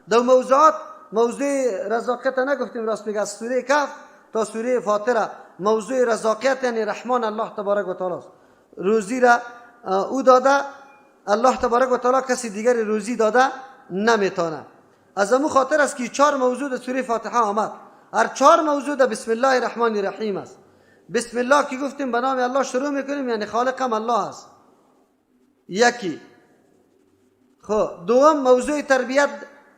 دو موضوعات، موضوع رزاقیت نگفتیم، راست میگه، از سوره کهف تا سوره فاطره موضوع رزاقیت یعنی رحمان الله تبارک و تعالی است. روزی را او داده، الله تبارک و تعالی، کسی دیگر روزی داده نمیتونه. از امو خاطر است که چهار موضوع در سوره فاتحه آمد. هر چهار موضوع در بسم الله الرحمن الرحیم است. بسم الله که گفتیم، به نام الله شروع میکنیم، یعنی خالق هم الله است، یکی. خب، دوم موضوع تربیت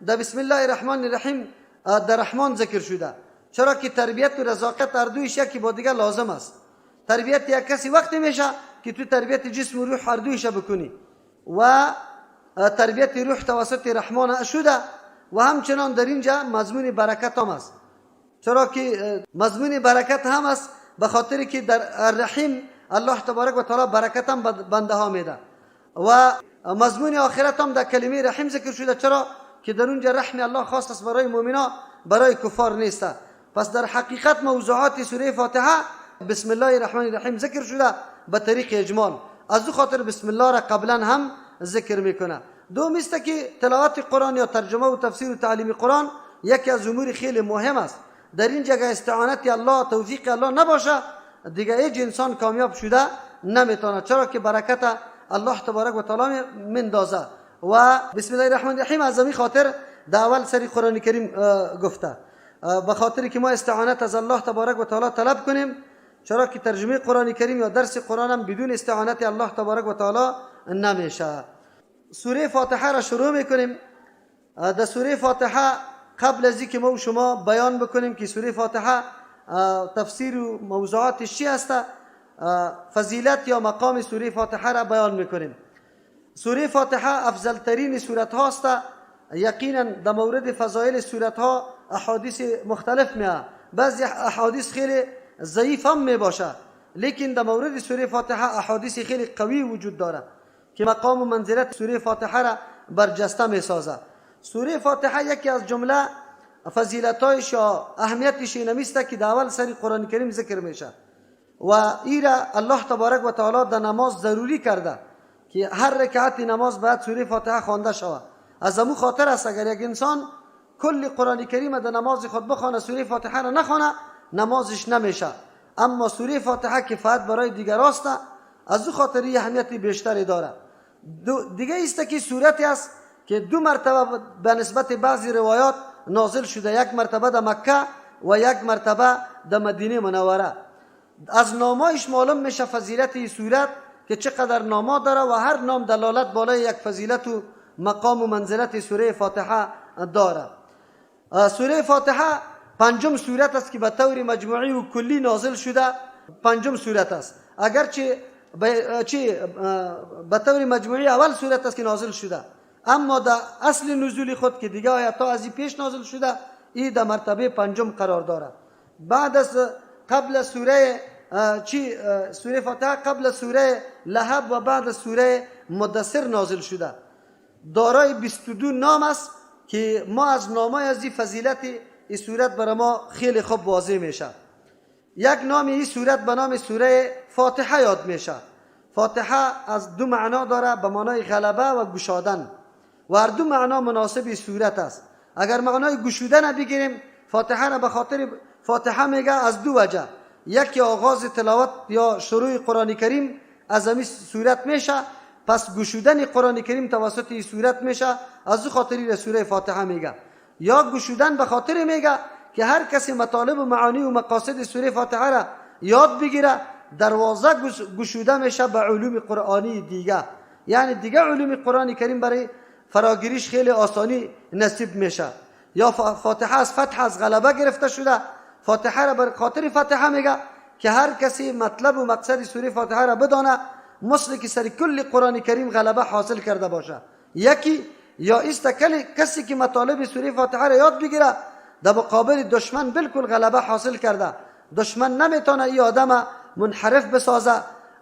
در بسم الله الرحمن الرحیم در رحمان ذکر شده، چرا که تربیت و رزاقت هر دویش یکی با دیگه لازم است. تربیت یک کسی وقتی میشه که تو تربیت جسم و روح هر دویش بکنی و تربیت روح توسط رحمان شده. و همچنان در اینجا مضمون برکت هم است، چرا که مضمون برکت هم است به خاطر که در الرحیم الله تبارک و تعالی برکت هم بنده ها میده. و مضمون آخرت هم در کلمه رحیم ذکر شده، چرا که در اونجا رحم الله خاص است برای مؤمنا، برای کفار نیست. پس در حقیقت موضوعات سوره فاتحه بسم الله الرحمن الرحیم ذکر شده به طریق اجمال. از او خاطر بسم الله را قبلا هم ذکر میکنه. دوم است که تلاوت قرآن یا ترجمه و تفسیر و تعلیم قرآن یکی از امور خیلی مهم است. در این جگه استعانت الله، توفیق الله نباشه، دیگه هیچ انسان کامیاب شده نمیتونه، چرا که برکت الله تبارک و تعالی مندازه. و بسم الله الرحمن الرحیم از همین خاطر در اول سری قرآن کریم گفته، به خاطر که ما استعانت از الله تبارک و تعالی طلب کنیم، چرا که ترجمه قرآن کریم یا درس قرآن هم بدون استعانت الله تبارک و تعالی نمیشه. سوره فاتحه را شروع میکنیم. در سوره فاتحه قبل از اینکه ما و شما بیان بکنیم که سوره فاتحه تفسیر و موضوعاتش چی است، فضیلت یا مقام سوره فاتحه را بیان میکنیم. سوره فاتحه افضل ترین سورت هاست. یقینا در مورد فضایل سورت ها احادیث مختلف میاد، بعضی احادیث خیلی ضعیف هم می باشه، لیکن در مورد سوره فاتحه احادیث خیلی قوی وجود داره که مقام و منزلت سوره فاتحه را برجسته می سازه. سوره فاتحه یکی از جمله فضیلتایش یا اهمیتش اینمیست که در اول سری قرآن کریم ذکر میشه و ایرا الله تبارک و تعالی در نماز ضروری کرده که هر رکعت نماز باید سوره فاتحه خوانده شود. از امو خاطر است اگر یک انسان کل قرآن کریم در نماز خود بخوانه، سوره فاتحه را نخوانه، نمازش نمیشه. اما سوره فاتحه کفایت برای دیگر است، از او خاطر اهمیت بیشتری داره. دیگه است که سورتی است که دو مرتبه به نسبت بعضی روایات نازل شده، یک مرتبه در مکه و یک مرتبه در مدینه منوره. از نامایش معلوم میشه فضیلت این سورت که چقدر ناما داره و هر نام دلالت بالای یک فضیلت و مقام و منزلت سوره فاتحه داره. سوره فاتحه پنجم سورت است که به طور مجموعی و کلی نازل شده، پنجم سورت است، اگرچه به طور مجموعی اول سورت است که نازل شده، اما در اصل نزول خود که دیگه آیت از این پیش نازل شده، ای در مرتبه پنجم قرار داره. بعد از قبل سوره چی سوره فاتحه قبل سوره لهب و بعد سوره مدثر نازل شده. دارای 22 نام است که ما از نامای از این فضیلت این سورت برای ما خیلی خوب واضح میشه. یک نام این سورت به نام سوره فاتحه یاد میشه. فاتحه از دو معنا داره، به معنای غلبه و گشادن، و هر دو معنا مناسب سورت است. اگر معنای گشودن بگیریم، فاتحه را به خاطر فاتحه میگه از دو وجه: یکی آغاز تلاوت یا شروع قرآن کریم از همین سورت میشه، پس گشودن قرآن کریم توسط این سورت میشه، از او خاطری سوره فاتحه میگه. یا گشودن به خاطر میگه که هر کسی مطالب و معانی و مقاصد سوره فاتحه را یاد بگیره، دروازه گشوده میشه به علوم قرآنی دیگه، یعنی دیگه علوم قرآن کریم برای فراگیریش خیلی آسانی نصیب میشه. یا فاتحه از فتح، از غلبه گرفته شده. فاتحه را بر خاطر فاتحه میگه که هر کسی مطلب و مقصد سوره فاتحه را بدانه، مثل که سر کل قرآن کریم غلبه حاصل کرده باشه، یکی. یا است کسی که مطالب سوره فاتحه را یاد بگیره، در مقابل دشمن بالکل غلبه حاصل کرده، دشمن نمیتونه ای آدم منحرف بسازه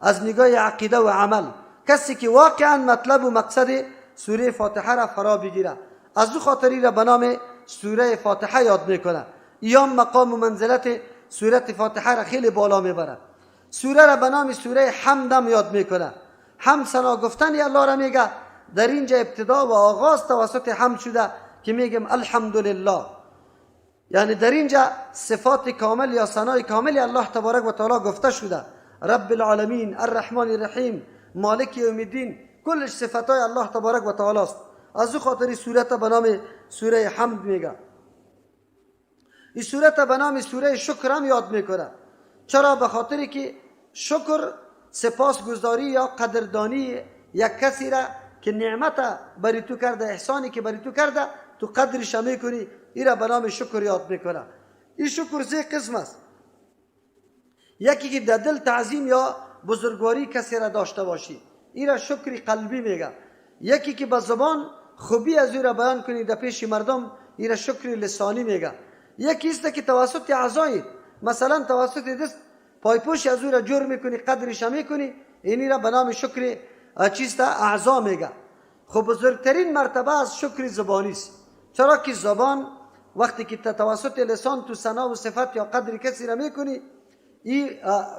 از نگاه عقیده و عمل، کسی که واقعا مطلب و مقصد سوره فاتحه را فرا بگیره. از او خاطری را به نام سوره فاتحه یاد میکنه. یا مقام و منزلت سوره فاتحه را خیلی بالا میبره. سوره را به نام سوره حمد یاد میکنه، حمد ثنا گفتن الله را میگه. در اینجا ابتدا و آغاز توسط حمد شده که میگم الحمدلله. یعنی در اینجا صفات کامل یا ثنای کامل الله تبارک و تعالی گفته شده. رب العالمین، الرحمن الرحیم، مالک یوم الدین، کلش صفتای الله تبارک و تعالی است. از او خاطر سورت به نام سوره حمد میگه. این سورت به نام سوره شکر هم یاد میکنه. چرا؟ به خاطر که شکر سپاسگزاری یا قدردانی یک کسی را که نعمت بری تو کرده، احسانی که بری تو کرده، تو قدرش میکنی، این را به نام شکر یاد میکنه. این شکر سه قسم است. یکی که در دل تعظیم یا بزرگواری کسی را داشته باشی، این را شکر قلبی میگه. یکی که به زبان خوبی از او را بیان کنی در پیش مردم، این را شکر لسانی میگه. یکی است که توسط اعضای، مثلا توسط دست پایپوش از او را جور میکنی، قدرش میکنی، اینی را به نام شکر چیست اعضا میگه. خب بزرگترین مرتبه از شکر زبانی است. چرا که زبان وقتی که توسط لسان تو ثنا و صفت یا قدر کسی را میکنی، این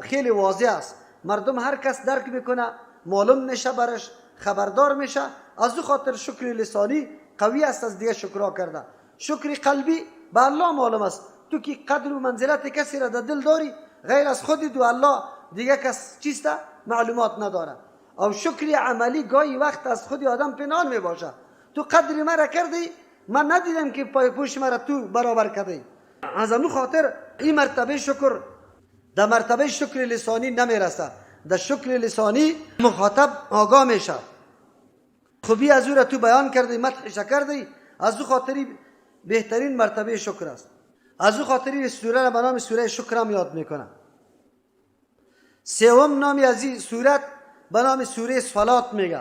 خیلی واضح است. مردم هر کس درک میکنه، معلوم میشه برش، خبردار میشه. از او خاطر شکر لسانی قوی است از دیگه شکرها کرده. شکر قلبی به الله معلوم است. تو که قدر و منزلت کسی را در دل داری، غیر از خودت و الله دیگه کس چیست معلومات نداره. او شکر عملی گاهی وقت از خود آدم پنهان می باشه. تو قدر مرا کردی، من ندیدم که پای پوش مرا تو برابر کردی. از امو خاطر این مرتبه شکر در مرتبه شکر لسانی نمیرسه. در شکر لسانی مخاطب آگاه میشه، خوبی از او را تو بیان کردی، مدحش کردی، از او خاطری بهترین مرتبه شکر است. از او خاطری سوره را به نام سوره شکر هم یاد میکنه. سوم نامی از این سورت به نام سوره صلات میگه.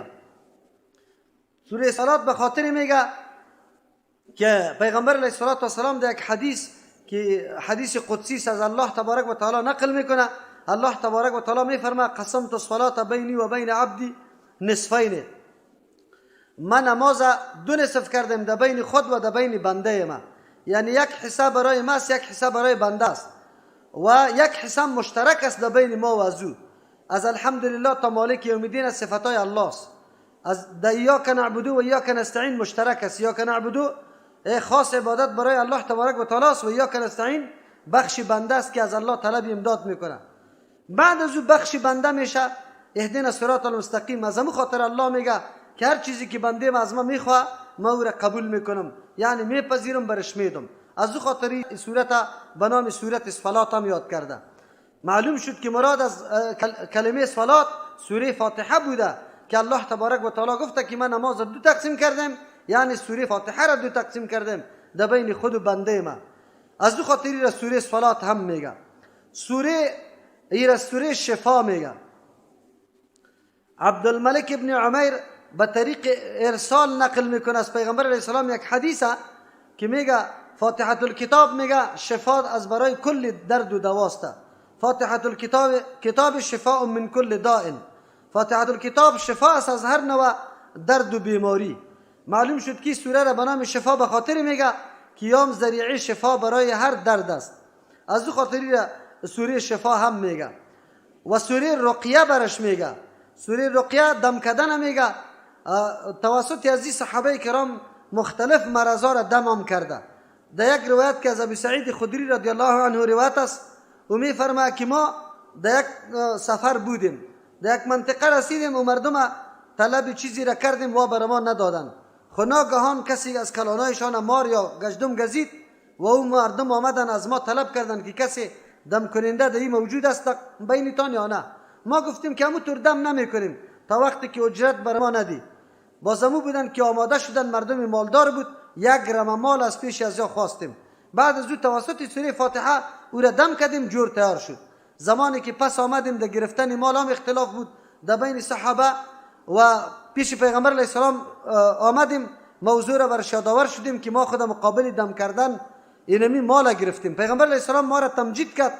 سوره صلات به خاطر میگه که پیغمبر علیه الصلاة والسلام در یک حدیث که حدیث قدسی از الله تبارک و تعالی نقل میکنه، الله تبارک و تعالی میفرما قسمت الصلاة بینی و بین عبدی نصفین، من نماز دو نصف کردم در بین خود و در بین بنده من. یعنی یک حساب برای ما است، یک حساب برای بنده است و یک حساب مشترک است در بین ما و از او. از الحمدلله تا مالک یوم الدین از صفتای الله است. از در ایاک نعبدو و ایاک نستعین مشترک است. ایاک نعبدو خاص عبادت برای الله تبارک و تعالی است و ایاک نستعین بخش بنده است که از الله طلب امداد میکنه. بعد از او بخش بنده میشه اهدنا الصراط المستقیم. از همون خاطر الله میگه که هر چیزی که بنده از ما میخواه ما او را قبول میکنم، یعنی میپذیرم، برش میدم. از او خاطر این سورت به نام سورت صلات هم یاد کرده. معلوم شد که مراد از کلمه صلات سوره فاتحه بوده که الله تبارک و تعالی گفته که من نماز دو تقسیم کردم، یعنی سوره فاتحه را دو تقسیم کردم در بین خود و بنده ما. از او خاطری را سوره صلات هم میگه. سوره ای سوره شفا میگه. عبدالملک ابن عمیر به طریق ارسال نقل میکنه از پیغمبر علیه السلام یک حدیثه که میگه فاتحه الکتاب میگه شفا از برای کل درد و دواسته. فاتحه الکتاب کتاب شفاء من کل داء. فاتحه الکتاب شفا است از هر نوع درد و بیماری. معلوم شد که سوره را به نام شفا به خاطر میگه که یام ذریعه شفا برای هر درد است. از او خاطری را سوره شفا هم میگه. و سوره رقیه برش میگه. سوره رقیه دم کردن میگه. توسط از صحابه کرام مختلف مرضا را دم هم کرده. در یک روایت که از ابی سعید خدری رضی الله عنه روایت است، او میفرماید که ما در یک سفر بودیم، در یک منطقه رسیدیم و مردم طلب چیزی را کردیم و بر ما ندادند. خو ناگهان کسی از کلانایشان مار یا گژدم گزید و او مردم آمدن از ما طلب کردند که کسی دم کننده در این موجود است بینتان یا نه. ما گفتیم که همونطور دم نمی کنیم تا وقتی که اجرت بر ما ندی. باز همو بودن که آماده شدن، مردم مالدار بود، یک گرم مال از پیش از یا خواستیم. بعد از او توسط سوره فاتحه او را دم کردیم، جور تیار شد. زمانی که پس آمدیم در گرفتن مال هم اختلاف بود در بین صحابه و پیش پیغمبر علیه السلام آمدیم، موضوع را برش یادآور شدیم که ما خود مقابل دم کردن اینمی مال گرفتیم. پیغمبر علیه السلام ما را تمجید کرد،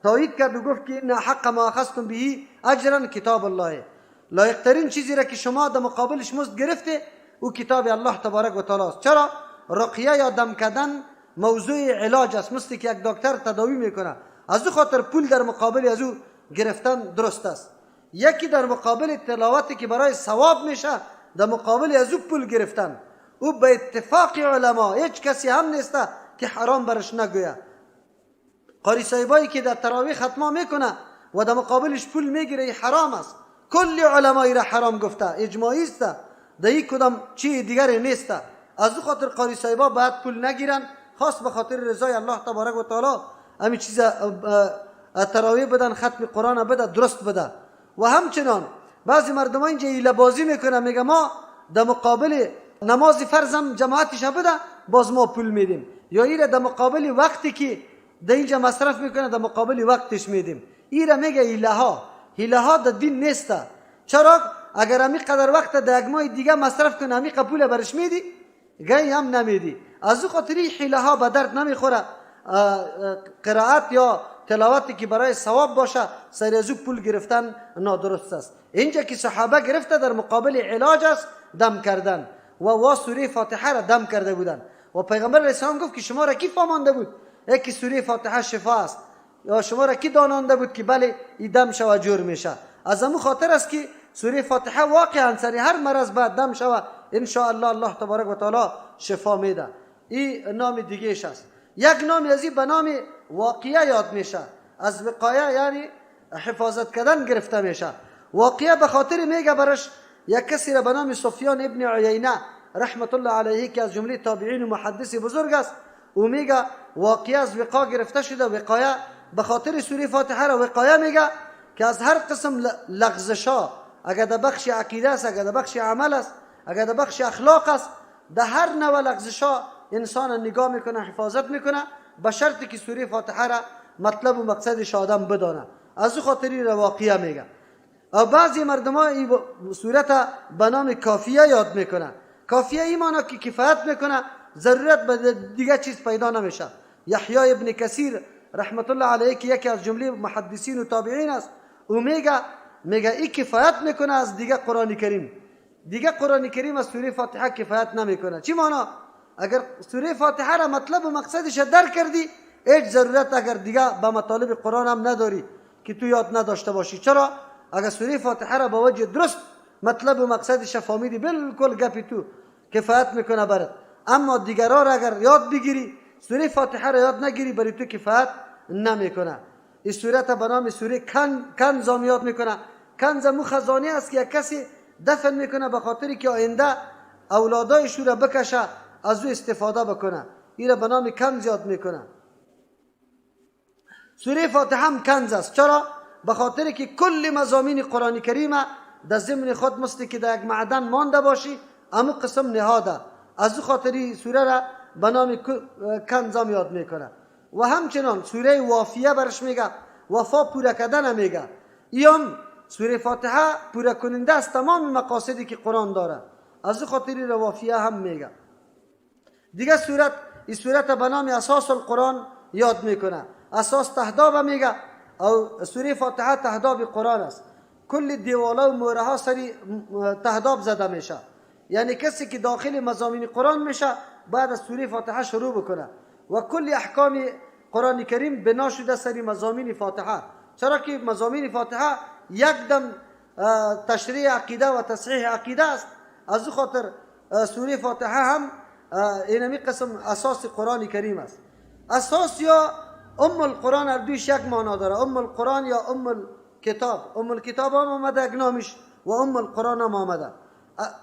تایید کرد و گفت که ان حق ما اخذتم به اجرا کتاب الله. لایق ترین چیزی را که شما در مقابلش مزد گرفته او کتاب الله تبارک و تعالی است. چرا؟ رقیه یا دم کردن موضوع علاج است، مثل که یک دکتر تداوی میکنه. از او خاطر پول در مقابل از او گرفتن درست است. یکی در مقابل تلاوتی که برای ثواب میشه در مقابل از او پول گرفتن، او به اتفاق علما هیچ کسی هم نیست که حرام برش نگویه. قاری صاحبایی که در تراویح ختما میکنه و در مقابلش پول میگیره حرام است. کل علمایی را حرام گفته، اجماعی است، در این کدام چی دیگری نیست. از او خاطر قاری صاحبا باید پول نگیرن، خاص به خاطر رضای الله تبارک و تعالی همین چیز تراویح بدن، ختم قرآن بده، درست بده. و همچنان بعضی مردم اینجا ایله بازی میکنه، میگه ما در مقابل نماز فرضم جماعتش بده باز ما پول میدیم، یا ایره در مقابل وقتی که در اینجا مصرف میکنه در مقابل وقتش میدیم. ایره میگه ایله ها، حیله ها در دین نیست. چرا؟ اگر همی قدر وقت در یک ماه دیگه مصرف کنه همی پول برش میدی؟ گاهی هم نمیدی. از او خاطری حیله ها به درد نمیخوره. قرائت یا تلاوتی که برای ثواب باشه سر از او پول گرفتن نادرست است. اینجا که صحابه گرفته در مقابل علاج است دم کردن و وا سوره فاتحه را دم کرده بودن و پیغمبر علیه السلام گفت که شما را کی فهمانده بود یکی سوره فاتحه شفا است، یا شما را کی دانانده بود که بله این دم شوه جور میشه. از امو خاطر است که سوره فاتحه واقعا سر هر مرض بعد دم شوه ان شاء الله الله تبارک و تعالی شفا میده. این نام دیگهش است. یک نام از این به نام واقعه یاد میشه، از وقایه یعنی حفاظت کردن گرفته میشه. واقعه به خاطر میگه برش یک کسی را به نام سفیان ابن عیینه رحمت الله علیه که از جمله تابعین و محدث بزرگ است، او میگه واقعه از وقا گرفته شده. وقایه به خاطر سوره فاتحه را وقایه میگه که از هر قسم لغزشا، اگر در بخش عقیده است، اگر در بخش عمل است، اگر در بخش اخلاق است، در هر نوع لغزشا انسان نگاه میکنه، حفاظت میکنه، به شرطی که سوره فاتحه را مطلب و مقصدش آدم بدانه. از او خاطری را واقعه میگه. و بعضی مردم ها این صورت به نام کافیه یاد میکنه. کافیه ای مانا که کفایت میکنه، ضرورت به دیگه چیز پیدا نمیشه. یحیی ابن کثیر رحمت الله علیه که یکی از جمله محدثین و تابعین است، او میگه ای کفایت میکنه از دیگه قرآن کریم. دیگه قرآن کریم از سوره فاتحه کفایت نمیکنه. چی مانا؟ اگر سوره فاتحه را مطلب و مقصدش درک کردی، هیچ ضرورت اگر دیگه به مطالب قرآن هم نداری که تو یاد نداشته باشی. چرا؟ اگر سوره فاتحه را با وجه درست مطلب و مقصدش فهمیدی، بالکل گپی تو کفایت میکنه برات. اما دیگرها را اگر یاد بگیری، سوره فاتحه را یاد نگیری، برای تو کفایت نمیکنه. این سوره به نام سوره کنز هم یاد میکنه. کنز مو خزانه است که یک کسی دفن میکنه به خاطری که آینده اولادایش را بکشه از او استفاده بکنه. این را به نام کنز یاد میکنه. سوره فاتحه هم کنز است. چرا؟ به خاطر که کل مضامین قرآن کریم در ضمن خود مثل که در یک معدن مانده باشی امو قسم نهاده. از او خاطری سوره را به نام کنز هم یاد میکنه. و همچنان سوره وافیه برش میگه، وفا پوره کردن میگه. ایام سوره فاتحه پوره کننده است تمام مقاصدی که قرآن داره. از او خاطری را وافیه هم میگه. دیگه صورت، این صورت به نام اساس القرآن یاد میکنه. اساس تهداب میگه. او سوره فاتحه تهداب قرآن است. کل دیوالا و مهره ها سری تهداب زده میشه. یعنی کسی که داخل مضامین قرآن میشه بعد از سوره فاتحه شروع بکنه و کل احکام قرآن کریم بنا شده سری مضامین فاتحه. چرا که مضامین فاتحه یک دم تشریح عقیده و تصحیح عقیده است. از او خاطر سوره فاتحه هم اینمی قسم اساس قرآن کریم است. اساس یا ام القرآن هر دویش یک معنا داره. ام القرآن یا ام الکتاب. ام الکتاب هم آمده یک نامش و ام القرآن هم آمده.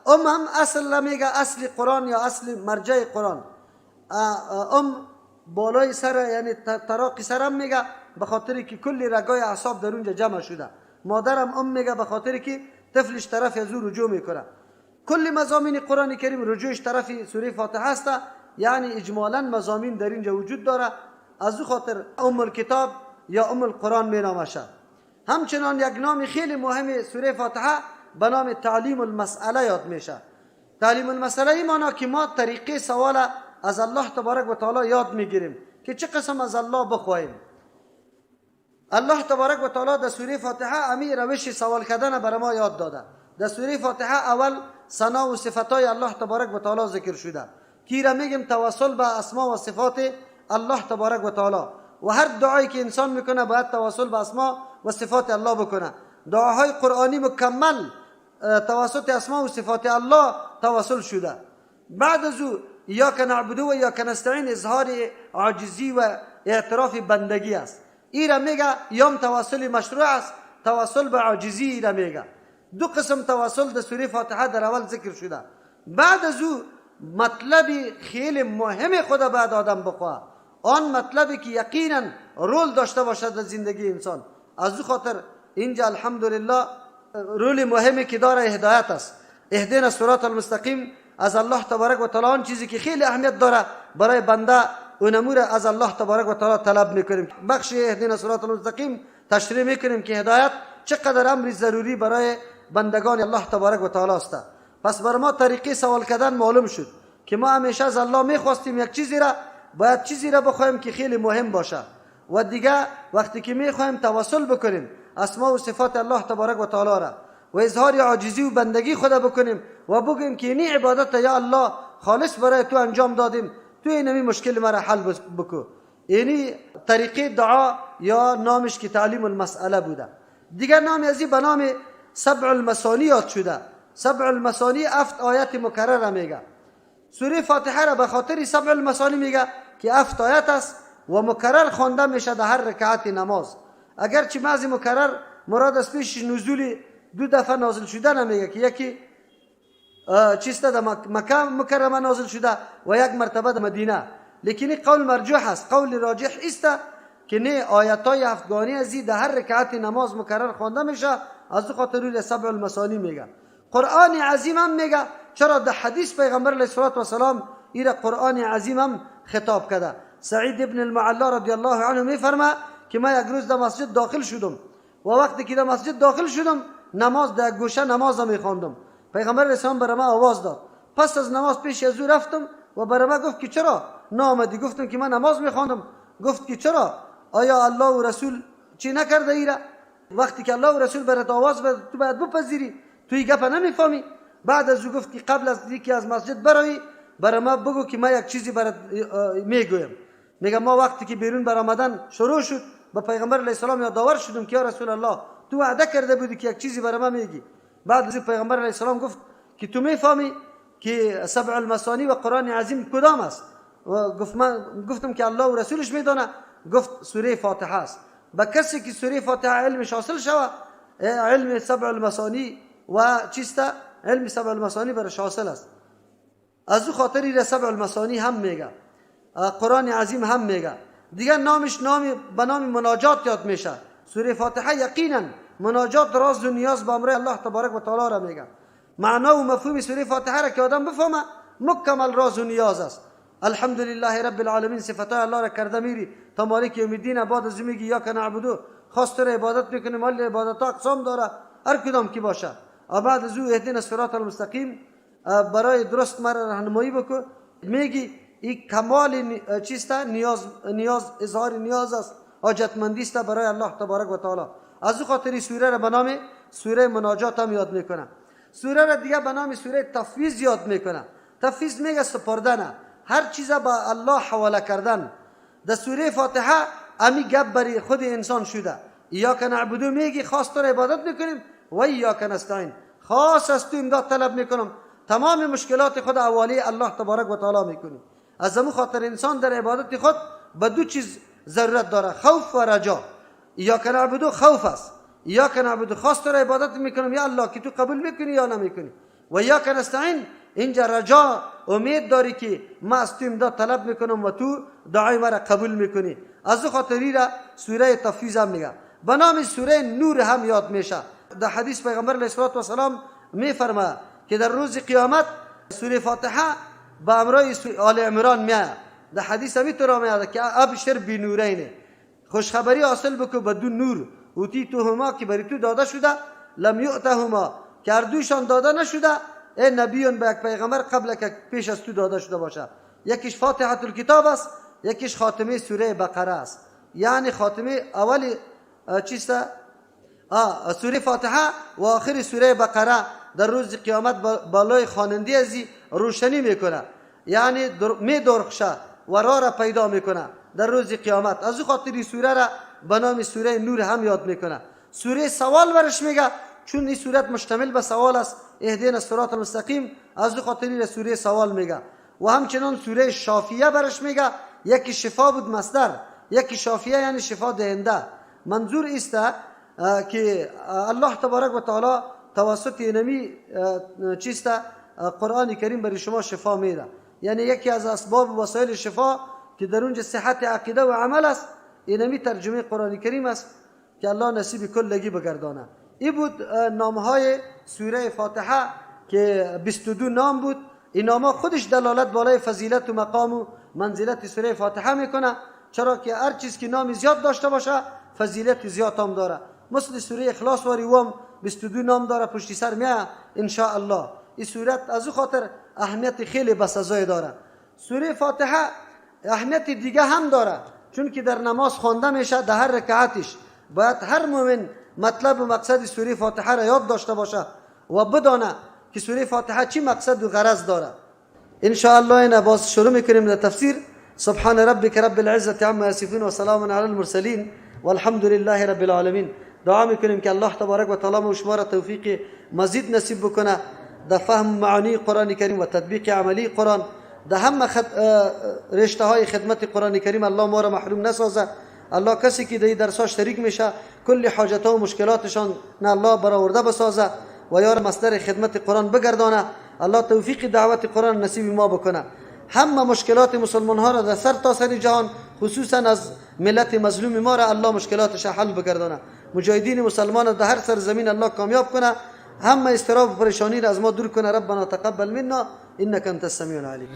ام هم اصل میگه اصل قرآن یا اصل مرجع قرآن. ام بالای سر یعنی تراقی سرم میگه به خاطری که کل رگای اعصاب در اونجا جمع شده. مادرم ام میگه به خاطری که طفلش طرف از او رجوع میکنه. کل مضامین قرآن کریم رجوعش طرف سوره فاتحه است. یعنی اجمالا مضامین در اینجا وجود داره. از او خاطر ام الکتاب یا ام القرآن می نامشه. همچنان یک نام خیلی مهم سوره فاتحه به نام تعلیم المسئله یاد میشه. تعلیم المسئله این معنا که ما طریقه سوال از الله تبارک و تعالی یاد میگیریم که چه قسم از الله بخواهیم. الله تبارک و تعالی در سوره فاتحه امی روش سوال کردن برای ما یاد داده. در سوره فاتحه اول ثنا و صفتای الله تبارک و تعالی ذکر شده کی را میگیم توسل به اسما و صفات الله تبارک و تعالی. و هر دعایی که انسان میکنه باید توسل به اسما و صفات الله بکنه. دعاهای قرآنی مکمل توسط اسما و صفات الله توسل شده. بعد از او ایاک نعبد و ایاک نستعین اظهار عاجزی و اعتراف بندگی است. ایرا میگه یام توسل مشروع است، توسل به عاجزی ایرا میگه. دو قسم توسل در سوره فاتحه در اول ذکر شده. بعد از او مطلب خیلی مهم خود بعد آدم بخواه، آن مطلبی که یقینا رول داشته باشد در زندگی انسان. از او خاطر اینجا الحمدلله رول مهمی که داره هدایت است. اهدنا الصراط المستقیم، از الله تبارک و تعالی آن چیزی که خیلی اهمیت داره برای بنده اونمو را از الله تبارک و تعالی طلب میکنیم. بخش اهدنا الصراط المستقیم تشریح میکنیم که هدایت چقدر امر ضروری برای بندگان الله تبارک و تعالی است. پس بر ما طریقه سوال کردن معلوم شد که ما همیشه از الله میخواستیم یک چیزی را، باید چیزی را بخوایم که خیلی مهم باشه. و دیگه وقتی که میخوایم توسل بکنیم اسماء و صفات الله تبارک و تعالی را و اظهار عاجزی و بندگی خود بکنیم و بگیم که اینی عبادت یا الله خالص برای تو انجام دادیم، تو اینمی مشکل مرا حل بکو. اینی طریقه دعا یا نامش که تعلیم المسئله بوده. دیگه نام ازی به نام سبع المثانی یاد شده. سبع المثانی 7 آیت مکرر میگه. سوره فاتحه را به خاطر سبع المثانی میگه که 7 آیت است و مکرر خوانده میشه در هر رکعت نماز. اگرچه بعضی مکرر مراد از پیش نزول دو دفعه نازل شده نمیگه که یکی چیست در مکه مکرمه نازل شده و یک مرتبه در مدینه، لیکن قول مرجوح است. قول راجح است که نه آیت های هفتگانی ازی در هر رکعت نماز مکرر خوانده میشه، از خاطر روی سبع المثانی میگه. قرآن عظیم هم میگه. چرا در حدیث پیغمبر علیه الصلاة والسلام ایره قرآن عظیم هم خطاب کرده. سعید ابن المعلا رضی الله عنه میفرما که ما یک روز در مسجد داخل شدم و وقتی که در مسجد داخل شدم نماز در گوشه نماز میخواندم. پیغمبر علیه السلام برای ما آواز داد. پس از نماز پیش از او رفتم و برای ما گفت که چرا نامدی؟ گفتم که من نماز میخواندم. گفت که چرا؟ آیا الله و رسول چی نکرده ایره؟ وقتی که الله و رسول برات آواز بده تو باید بپذیری، تو این گپ نمیفهمی. بعد از او گفت که قبل از یکی از مسجد برای برای ما بگو که ما یک چیزی برات میگویم. میگه ما وقتی که بیرون برآمدن شروع شد با پیغمبر علیه السلام یادآور شدم که یا رسول الله تو وعده کرده بودی که یک چیزی برای ما میگی. بعد از پیغمبر علیه السلام گفت که تو میفهمی که سبع المثانی و قرآن عظیم کدام است؟ و گفت من گفتم که الله و رسولش میدانه. گفت سوره فاتحه است. با کسی که سوره فاتحه علمش حاصل شوه علم سبع المثانی و چیست؟ علم سبع المثانی برش حاصل است. از او خاطری را سبع المثانی هم میگه، قرآن عظیم هم میگه. دیگه نامش نام به نام مناجات یاد میشه. سوره فاتحه یقینا مناجات راز و نیاز به امر الله تبارک و تعالی را میگه. معنا و مفهوم سوره فاتحه را که آدم بفهمه مکمل راز و نیاز است. الحمدلله رب العالمین صفتای الله را کرده میری تا مالک یوم الدین. بعد از میگی ایاک نعبدو، خواست را عبادت میکنیم، مال عبادت اقسام داره هر کدام کی باشه. بعد از او اهدنا الصراط المستقیم برای درست مرا راهنمایی بکو. میگی این کمال چیست؟ نیاز، نیاز اظهار نیاز است، حاجتمندی است برای الله تبارک و تعالی. از او خاطر سوره را به نام سوره مناجات هم یاد میکنه. سوره را دیگه به نام سوره تفویض یاد میکنه. تفویض میگه سپردن، هر چیز با الله حواله کردن. در سوره فاتحه امی گپ برای خود انسان شده. ایاک نعبدو میگی خاص تو را عبادت میکنیم و ایاک نستعین، خاص از تو امداد طلب میکنم، تمام مشکلات خود حواله الله تبارک و تعالی میکنیم. از امو خاطر انسان در عبادت خود به دو چیز ضرورت داره، خوف و رجا. ایاک نعبدو خوف است، ایاک نعبدو خاص تو را عبادت میکنم یا الله که تو قبول میکنی یا نمیکنی، و ایاک نستعین اینجا رجا امید داری که ما از تو امداد طلب میکنم و تو دعای مرا قبول میکنی. از او خاطری را سوره تفویض هم میگه. به نام سوره نور هم یاد میشه. در حدیث پیغمبر علیه الصلاة والسلام میفرما که در روز قیامت سوره فاتحه به امرای آل عمران میاد. در حدیث همی طور میاد که ابشر بنورین، خوشخبری حاصل بکو به دو نور، اوتیتهما که بری تو داده شده، لم یؤتهما که هر دوشان داده نشده، ای نبیون به یک پیغمبر قبل که پیش از تو داده شده باشه. یکیش فاتحه الکتاب است، یکیش خاتمه سوره بقره است. یعنی خاتمه اول چیست؟ سوره فاتحه و آخر سوره بقره در روز قیامت بالای خواننده ازی روشنی میکنه، یعنی می درخشه و راه را پیدا میکنه در روز قیامت. از او خاطر سوره را به نام سوره نور هم یاد میکنه. سوره سوال برش میگه چون این صورت مشتمل به سوال است، اهدنا الصراط المستقیم، از دو خاطری سوره سوال میگه. و همچنان سوره شافیه برش میگه، یکی شفا بود مصدر، یکی شافیه یعنی شفا دهنده. منظور است که الله تبارک و تعالی توسط اینمی چیست قرآن کریم برای شما شفا میده. یعنی یکی از اسباب و وسایل شفا که در اونجا صحت عقیده و عمل است، اینمی ترجمه قرآن کریم است که الله نصیب کلگی بگردانه. این بود نامهای سوره فاتحه که 22 نام بود. این نامها خودش دلالت بالای فضیلت و مقام و منزلت سوره فاتحه میکنه، چرا که هر چیز که نام زیاد داشته باشه فضیلت زیاد هم داره. مثل سوره اخلاص واری وام 22 نام داره، پشتی سر میاد ان شاء الله. این سورت از او خاطر اهمیت خیلی بسزای داره. سوره فاتحه اهمیت دیگه هم داره، چون که در نماز خوانده میشه، در هر رکعتش باید هر مؤمن مطلب و مقصد سوره فاتحه را یاد داشته باشه و بدانه که سوره فاتحه چی مقصد و غرض داره. ان شاء الله اینا باز شروع میکنیم در تفسیر. سبحان ربك رب العزة عما يصفون وسلام على المرسلين والحمد لله رب العالمین. دعا میکنیم که الله تبارک و تعالی ما شما را توفیق مزید نصیب بکنه در فهم معانی قرآن کریم و تطبیق عملی قرآن، در همه رشته های خدمت قرآن کریم الله ما را محروم نسازه. الله کسی که در درس ها شریک میشه کل حاجت ها و مشکلاتشان نه الله برآورده بسازه و یار مصدر خدمت قرآن بگردانه. الله توفیق دعوت قرآن نصیب ما بکنه. همه مشکلات مسلمان ها را در سر تا سر جهان، خصوصا از ملت مظلوم ما را الله مشکلاتش حل بگردانه. مجاهدین مسلمان در هر سرزمین الله کامیاب کنه. همه اضطراب و پریشانی را از ما دور کنه. ربنا تقبل منا انك انت السمیع العلیم.